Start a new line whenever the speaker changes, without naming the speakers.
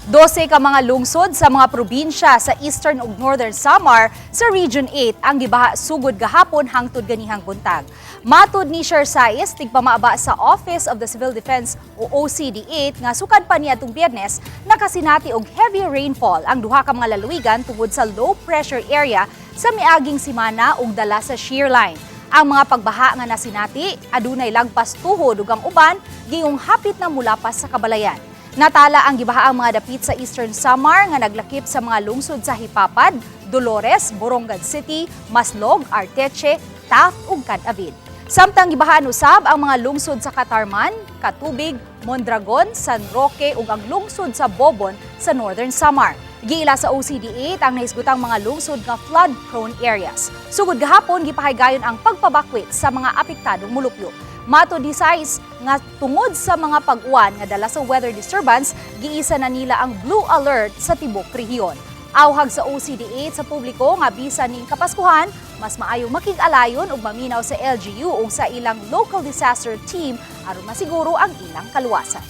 12 ka mga lungsod sa mga probinsya sa Eastern ug Northern Samar sa Region 8 ang gibaha sugod gahapon hangtod ganihang buntag. Matud ni Sher Sais, tigpamaaba sa Office of the Civil Defense o OCD 8, nga sukad pa niadtong Biyernes nakasinati og heavy rainfall ang duha ka mga lalawigan tungod sa low pressure area sa miaging simana ug dala sa shear line. Ang mga pagbaha nga nasinati adunay lagpas tuhod ug ang uban giyong hapit na mulapas sa kabalayan. Natala ang gibahaang mga dapit sa Eastern Samar nga naglakip sa mga lungsod sa Jipapad, Dolores, Borongan City, Maslog, Arteche, Taft ug Cadavid. Samtang gibahaan usab ang mga lungsod sa Catarman, Catubig, Mondragon, San Roque ug ang lungsod sa Bobon sa Northern Samar. Giila sa OCD 8 ang nahisgutang mga lungsod nga flood-prone areas. Sugod gahapon, gipahigayon ang pagpabakwit sa mga apektadong mulupyo. Matud ni Sais nga tungod sa mga pag-uwan nga dala sa weather disturbance, giisa na nila ang blue alert sa tibok rehiyon. Awhag sa OCD 8 sa publiko nga bisan ning Kapaskuhan, mas maayo makig-alayon ug maminaw sa LGU ug sa ilang local disaster team aron masiguro ang ilang kaluwasan.